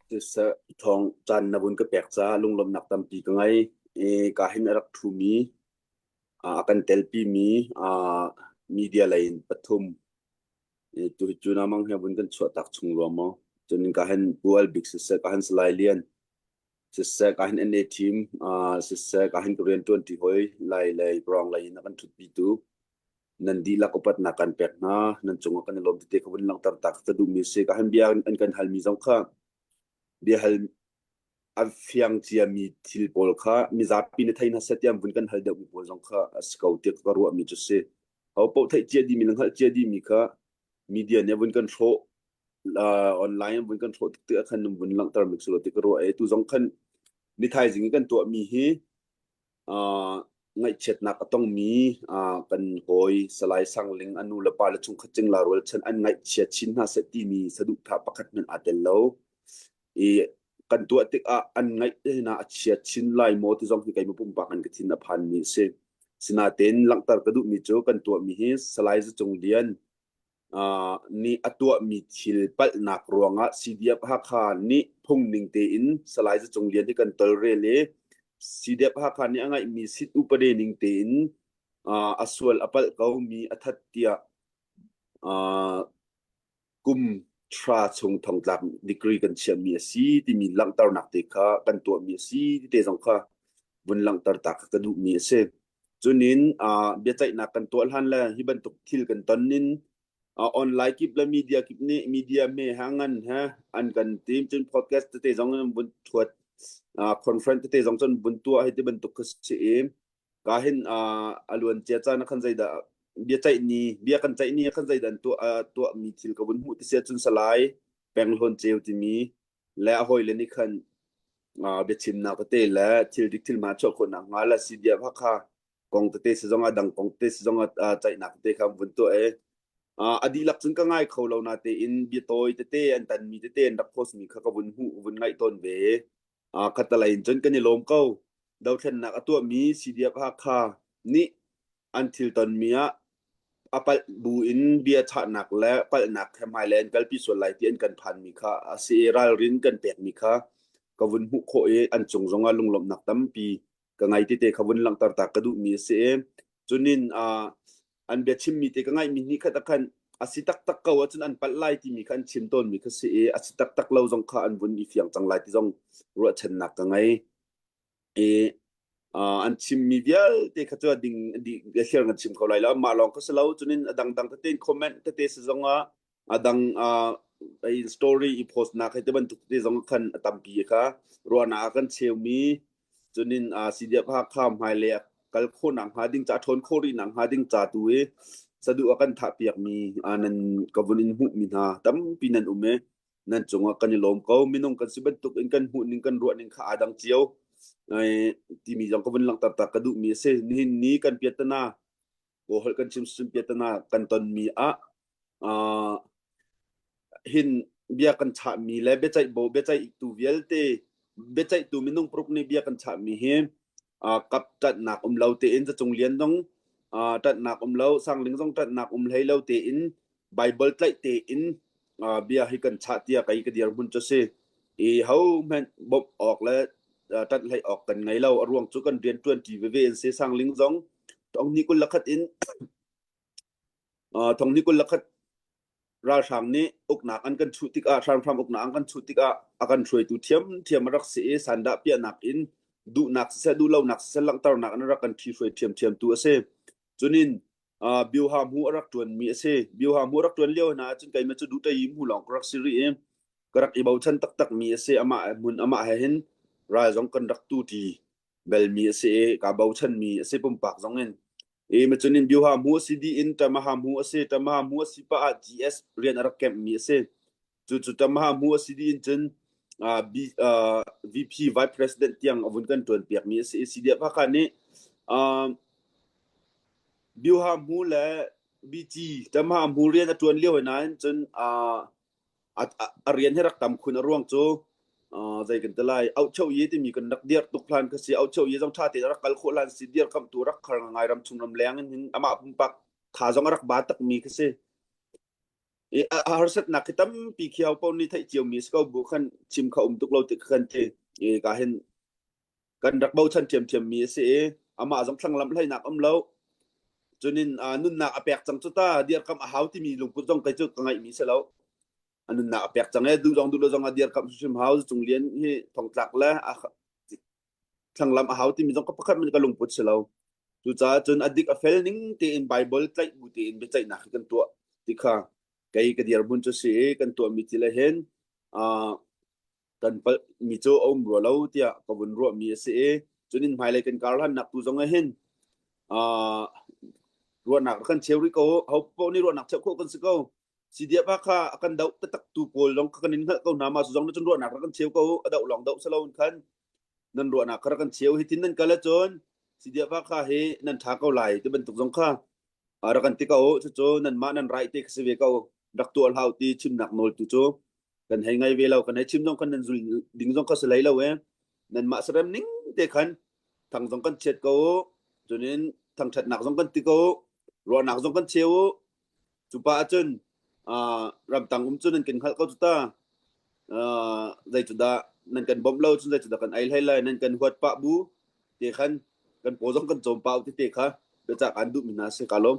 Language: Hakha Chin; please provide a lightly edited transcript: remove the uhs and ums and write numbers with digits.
Siseh, thawng caan na vun ka pek caah lunglawmhnak tampi ka ngei. I ka hin a rak ṭhumi, a kan telpimi media lei in pathum tu hi cu namang he vun kan chuahtak chung rua maw. Cun ka hin Pu Al Bik siseh, ka hin Salai Lian siseh, ka hin NA team siseh, ka hin ka rian ṭuanṭi hawi Lai lei Rong lei in a kan ṭhutpitu nan dihlak upatnak kan pek hna. Nan cungah kan i lawm tete ka vun langhter ta ka duhmi a si. Ka han bia an kan halmi zong kha bia hal a fiang ciami thil pawl kha mizapi na thei hna seh tiah vun kan hal deuhmi pawl zong kha a si ko tiah ka ruahmi cu si. Ho paoh theih cia dihmi le hngalh cia dihmi kha media nih vun kan hrawh online vun kan hrawh tik tikah khan vun langhter mi si lo ti ka ruah e tu zong khan ni thaizing i kan tuahmi hi ngaihchiatnak a tongmi kan hawi Salai Sang Ling a nu le pa le chungkhat cingla rualchan an ngaihchia chin hna seh timi saduhthah pakhat hmanh aa tel lo. I kan tuah tikah an ngaih hna a chia chin lai maw ti zong hi keimah pumpak in ka thin a phanmi a si. Sinain langhter ka duhmi cu kan tuahmi hi Salai Za Cung Lian nih a tuahmi thil palhnak ruangah CDF Hakha nih phungning tein Salai Za Cung Lian hi kan tolrel i CDF Hakha nih a ngeihmi sit upade ning tein a sual a palh ko mi a that tiah kum thra chung thongtlak degree kan chiahmi a si timi langhternak te kha kan tuahmi a si ti te zong kha vun langhter ta kha ka duhmi a si. Cunin biaceihnak kan tuah hlan le hi bantuk thil kan ton in online kip le media kip nih media me ha ngan he an kan tim cun podcast tete zong in vun thuat conference tete zong cun vun tuah hi ti bantuk kha si i ka hin a luan cia caan ah khan zeidah biaceih ni bia kan ceih ni ah khan zeidah an tuah tuah mi thil ka vun hmuh ti sia cun salai peng hlawn ceu timi le a hawile nih khan biachimnak tete le thil dik thil hmaan chuah khawhnak hnga le CDF Hakha kong tete si zong ah dang kong tete si zong ah ceihnak tete kha an vun tuah i a dihlak cun ka ngai kho lo natein bia tawi tete an tanmi tete an rak post mi kha ka vun hmuh vun ngaih tawn ve. Khattalei in cun kan i lawm ko. Dothlennak a tuahmi CDF Hakha nih an thil tonmi ah a palh bu in bia chahnak le palhnak he hmailei an kalpi sual lai ti an kan phanmi kha a si i ralrin kan pekmi kha ka vun hmuh khawh i an cung zongah lunglawmhnak tampi ka ngei tete kha vun langhter ta ka duhmi a si i cunin an biachimmi te ka ngaihmi hnih khat ah khan a si taktak ko ahcun an palh lai timi kha an chim tawnmi kha si i a si taktak lo zong kha an vun i fiang cang lai ti zong ruahchannak ka ngei. I an chimmi vialte kha cu a ding dih hliar kan chim kho lai lo mah lawng kha si lo cunin a dangdang tete in comment tete si zong ah a dang story i post nak hei te bantuk tete zong khan a tampi kha ruahnak a kan cheumi cunin CDF Hakha hmailei a kal khawhnak hnga ding ca ṭhawn khawh rih nak hnga ding ca tu i saduh a kan thah piakmi nan ka vun in hmuhmi hna tampi nan um i nan cungah kan i lawm ko. Minung kan si bantuk in kan hmuh ning kan ruah ning kha aa dang cio timi zong ka vun langhter ta ka duhmi a si. Nihin ni kan piatana kaw holh kan chim sim piatana kan tonmi ah hin bia kan chahmi le biaceih bo biaceihtu vialte biaceihtu minung paruk nih bia kan chahmi hi kap ṭanhnak um lo tein zacung lian zong ṭanhnak um lo sangling zong ṭanhnak um hlei lo tein Bible tlaih tein bia hi kan chah tiah kei ka dirhmun cu si. I ho hmanh bawmh awk le ṭanh hlei awk kan ngei lo. A ruang cu kan rian ṭuan ṭi veve in si. Sangling zong thong hnih 21 in thong hnih 21 ralhrang nih uknak an kan chuh tikah hramhram uknak an kan chuh tikah a kan hruaitu ṭhiamṭhiam a rak si i sandah piahnak in duhnak siseh duhlonak siseh langhternak in a rak kan ṭhihruai ṭhiamṭhiamtu a si. Cunin Bioha hmu a rak ṭuanmi a si. Bioha hmu a rak ṭuan lio hna ahcun keimah cu duhṭei hmu lawng ka rak si rih i ka rak i bochan taktakmi a si. Amah hmun amah he hin ral zong kan rak tu ṭi belmi a si i kaa bochanmi a si pumpak zong in. I macun in Bioha hmu a si dih in Tamaha hmu a si. Tamaha hmu a si pah ah GS rian a rak kemhmi a si. Cucu Tamaha hmu a si dih in cun B, uh, VP Vice President tiang a vun kan ṭuan piakmi a si i CDF Hakha nih uh, Bioha hmu le BG Tamaha hmu rian a ṭuan lio nain cun uh, a, a, a rian hi rak tam khun a ruang cu uh, zei kan ti lai auhcheu ye timi kan rak dirh tuk hlan kha si auhcheu ye zong ṭha tein a rak kal khawh hlan si dirkamhtu rak khar ngai ram chung ram leng in hin amah pumpak tha zong a rak ba takmi kha si. I a harsatnak khi tampi khi ho paoh nih theih ciomi si ko bu khan chim kha um tuk lo ti kha kan ti. I ka hin kan rak bochan ṭhiamṭhiammi a si i amah zong thlanglamh hleinak um lo. Cunin nunnak a pek cang cu ta dirkamh a hau timi lungput zong kei cu ka ngeihmi si lo. A nunnak a pek cang e duh zong duh lo zong a dirkamh hrimhrim hau. Cung Lian hi thongtlak le a thlanglamh a hau timi zong ka pakhat man ka lungput si lo. Cucaah cun a dik a fel ning tein Bible tlaih bu tein biaceihnak hi kan tuah ti kha kei ka dirhmun cu si i kan tuahmi thil ah hin kan palhmi cu a um rua lo tiah ka vun ruahmi a si i cunin hmailei kan karhlannak tu zong ah hin ruahnak kan cheu rih ko. Ho paoh nih ruahnak cheuh khawh kan si ko. CDF kha a kan doh taktak tu pawl zong kha kan in hngalh ko hna ma zong cun ruahnak rak kan cheu ko. A doh lawng doh salo in khan nan ruahnak kha rak kan cheu. Hi tin nan kal ahcun CDF kha hi nan tha ko lai ti bantuk zong kha rak kan ti ko. Cucu nanmah nan right te kha si ve ko. Rak tuah hlau ti chimnak nawl tu cu kan hei ngai ve lo. Kan hei chim zong khan nan zul ding zong kha si lei lo e. Nanmah sarem ning te khan thang zong kan chiat ko, cunin thangthatnak zong kan ti ko, ruahnak zong kan cheu. Cu pa ahcun ramtang um cu nan kan hngalh ko cu ta. Zei cu dah nan kan bawmh lo cun zei cu dah kan ei hlei lai. Nan kan huat pah bu te khan kan paw zong kan cawm pah te te kha biacah kaan duhmi hna si. Ka lawm.